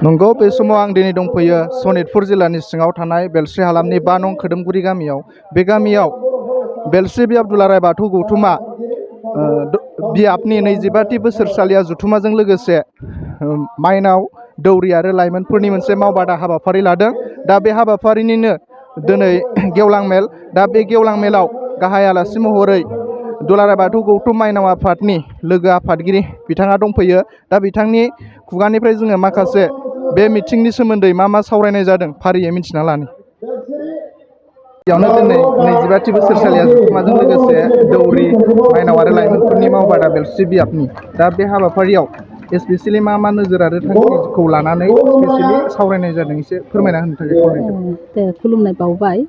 नंगौ बे समाव आं दिनै दंफैयो सनितपुर जिल्लानि सिङाव थानाय बेलस्रि हालामनि 5 नं खोदोमगुरि गामियाव। बे गामियाव बेलस्रि बि आब्दुल राय बाथौ गौथुमा बियाबनि 25थि बोसोरसालिया जुथुमाजों लोगोसे माइनाव दौरि आरो लाइमोनफोरनि मोनसे मावबादा हाबाफारि लादों। दा बे हाबाफारिनिनो दिनै गेवलां मेल। दा बे गेवलां मेलाव गाहाय आलासि महरै दुलाराय बाथौ गौथुम माइनाव आफादनि लोगो आफादगिरि बिथाङा दंफैयो। दा बिथांनि खुगानिफ्राय जोङो माखासे बे मिटिंनि सोमोन्दै मा सावरायनाय जादों फारियै मिथिना लानि। बेयावनो दिनै 25थि बोसोरसालिया जुथुमाजों लोगोसे दौरि माइनाव आरो लाइमोनफोरनि मावबादा बेलस्रि बियाबनि। दा बे हाबाफारियाव स्पेसियेलि मा नोजोर आरो थांखिखौ लानानै स्पेसियेलि सावरायनाय जादों एसे फोरमायना होनो थाखाय खावलायबाय। खुलुमनाय बावबाय।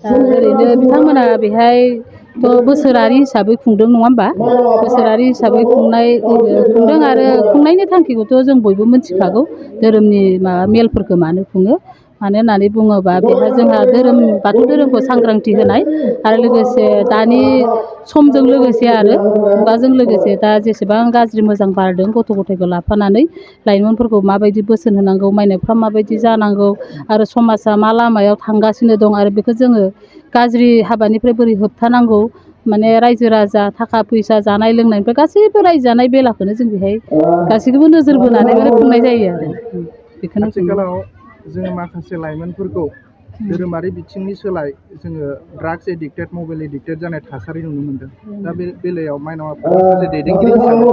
ओरैनो बिथांमोना बेहायथ' बोसोरारि हिसाबै खुंदों नङा होमबा? बोसोरारि हिसाबै खुंदों आरो खुंनायनि थांखिखौथ' जों बयबो मिथिखागौ। धोरोमनि मेलफोरखौ मानो खुङो? मानो होननानै बुङोबा बेहा जोंहा बाथौ धोरोमखौ सांग्रांथि होनाय आरो लोगोसे दानि समजों लोगोसे आरो मुगाजों लोगोसे दा जेसेबां गाज्रि मोजां बारदों गथ' गथायखौ लाफानानै लाइमोनफोरखौ माबायदि बोसोन होनांगौ, माइनावफ्रा माबायदि जानांगौ आरो समाजा मा लामायाव थांगासिनो दं आरो बेखौ जोङो गाज्रि हाबानिफ्राय बोरै होबथानांगौ, माने रायजो राजा थाखा फैसा जानाय लोंनायनिफ्राय गासैबो रायजो जानाय बेलाखौनो जों बेहाय गासैखौबो नोजोर बोनानै खुंनाय जायो आरो बेखौनो आथिखालाव जोङो माखासे लाइमोनफोरखौ धोरोमारि बिथिंनि सोलाय जोङो ड्राग्स एडिक्टेड, मबाइल एडिक्टेड जानाय थासारि नुनो मोनदों। दा बे बेलायाव माइनाव आफादनि सासे दैदेनगिरि हिसाबै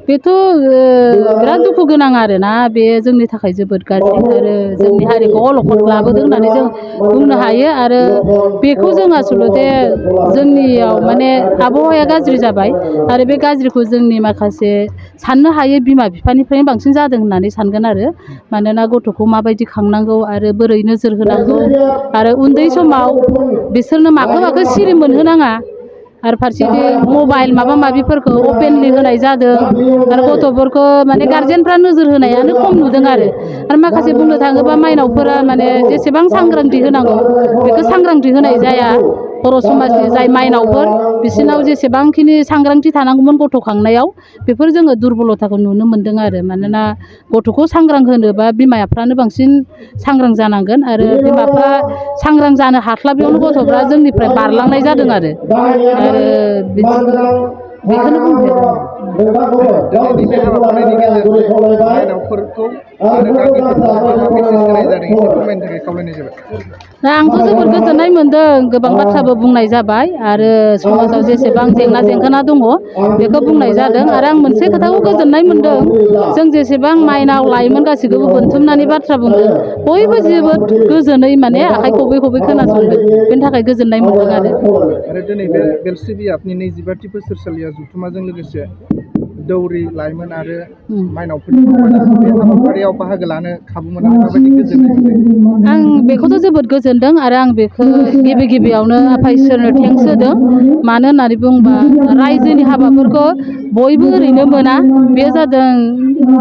बेथ' बिराद दुखु गोनां आरोना। बे जोंनि थाखाय जोबोद गाज्रि आरो जोंनि हारिखौ अलखद लाबोदों होननानै जों बुंनो हायो। आरो बेखौ जों आसलथे जोंनियाव माने आबहावाया गाज्रि जाबाय आरो बे गाज्रिखौ जोंनि माखासे साननो हायै बिमा बिफानिफ्रायनो बांसिन जादों होननानै सानगोन आरो। मानोना गथ'खौ माबायदि खांनांगौ आरो बोरै नोजोर होनांगौ आरो उन्दै समाव बिसोरनो माखौ सिरि मोनहोनाङा आरो फारसेथिं मबाइल माबा माबिफोरखौ अपेनलि होनाय जादों आरो गथ'फोरखौ माने गारजेनफ्रा नोजोर होनायानो खम नुदों आरो माखासे बुंनो थाङोबा माइनावफोरा माने जेसेबां सांग्रांथि होनांगौ बेखौ सांग्रांथि होनाय जाया। बर' समाजनि जाय माइनावफोर बिसोरनाव जेसेबांखिनि सांग्रांथि थानांगौमोन गथ' खांनायाव बेफोर जोङो दुरबलथाखौ नुनो मोन्दों आरो। मानोना गथ'खौ सांग्रां होनोबा बिमाफ्रानो बांसिन सांग्रां जानांगोन आरो बिमाफ्रा सांग्रां जानो हास्लाबियावनो गथ'फ्रा जोंनिफ्राय बारलांनाय जादों आरो बेखौनो बुंदों। दिनैनि बे हाबाफारिनि गेजेरजों माइनावफोरखौ आरो गामिफोरखौ मा मेसेज होनाय जादों एसे फोरमायनो थाखाय खावलायनाय जाबाय। दा आंथ' जोबोद गोजोननाय मोन्दों। गोबां बाथ्राबो बुंनाय जाबाय आरो समाजाव जेसेबां जेंना जेंगोना दङ बेखौ बुंनाय जादों। आरो आं मोनसे खोथाखौ गोजोननाय मोन्दों, जों जेसेबां माइनाव लाइमोन गासैखौबो बोनथुमनानै बाथ्रा बुंदों बयबो जोबोद गोजोनै माने आखाइ खबै खबै खोनासंदों। बेनि थाखाय गोजोननाय मोन्दों आरो दिनै बे बेलस्रि बियाबनि 25थि बोसोरसालिया जुथुमाजों लोगोसे दौरि लाइमोन आरो माइनावफोरनि बे हाबाफारियाव बाहागो लानो खाबु मोननानै माबायदि गोजोननाय मोनदों? आं बेखौथ' जोबोद गोजोनदों आरो आं बेखौ गिबियावनो आफा इसोरनो थेंक्स होदों। मानो होननानै बुङोबा रायजोनि हाबाफोरखौ बयबो ओरैनो मोना, बे जादों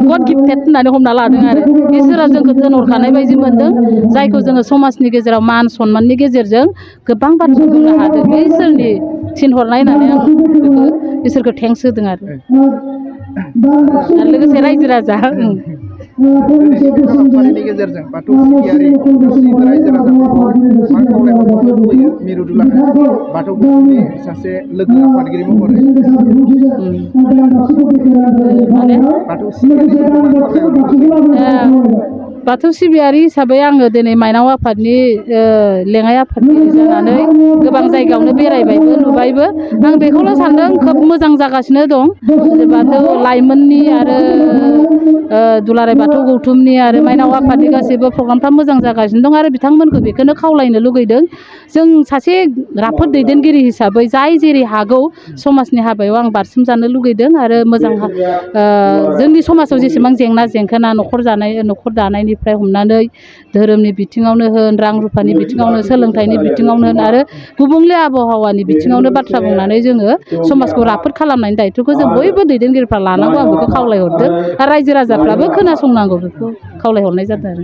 गड गिफ्टेड होननानै हमना लादों आरो इसोरा जोंखौ थिनहरखानाय बायदि मोनदों, जायखौ जोङो समाजनि गेजेराव मान सनमाननि गेजेरजों गोबां बाथ्रा बुंनो हादों। बे इसोरनि थिनहरनाय होननानै आं बेखौ इसोरखौ थेंक्स होदों आरो लोगोसे रायजो राजा हाबाफारिनि गेजेरजों बाथौ सिबियारि गासैबो रायजो राजाफोरखौ मा खावलायहरनो लुबैयो मिरु दुलाराय बाथौ गौथुमनि सासे लोगो आफादगिरि महरै बाथौ सिबियारि हिसाबै आङो दिनै माइनाव आफादनि लेङाइ आफादगिरि जानानै गोबां जायगायावनो बेरायबायबो नुबायबो। आं बेखौल' सानदों खोब मोजां जागासिनो दं बाथौ लाइमोननि आरो दुलाराय बाथौ गौथुमनि आरो माइनाव आफादनि गासैबो प्रग्रामफ्रा मोजां जागासिनो दं आरो बिथांमोनखौ बेखौनो खावलायनो लुगैदों, जों सासे राफोद दैदेनगिरि हिसाबै जाय जेरै हागौ समाजनि हाबायाव आं बारसोमजानो लुगैदों आरो मोजां जोंनि समाजाव जेसेबां जेंना जेंखोना न'खर दानायनिफ्राय हमनानै धोरोमनि बिथिङावनो होन, रां रुफानि बिथिङावनो, सोलोंथाइनि बिथिङावनो होन आरो गुबुंले आबहावानि बिथिङावनो बाथ्रा बुंनानै जोङो समाजखौ राफोद खालामनायनि दायथ'खौ जों बयबो दैदेनगिरिफ्रा लानांगौ, आं बेखौ खावलायहरदों आरो रायजो राजाफ्राबो खोनासंनांगौ बेखौ खावलायहरनाय जादों आरो।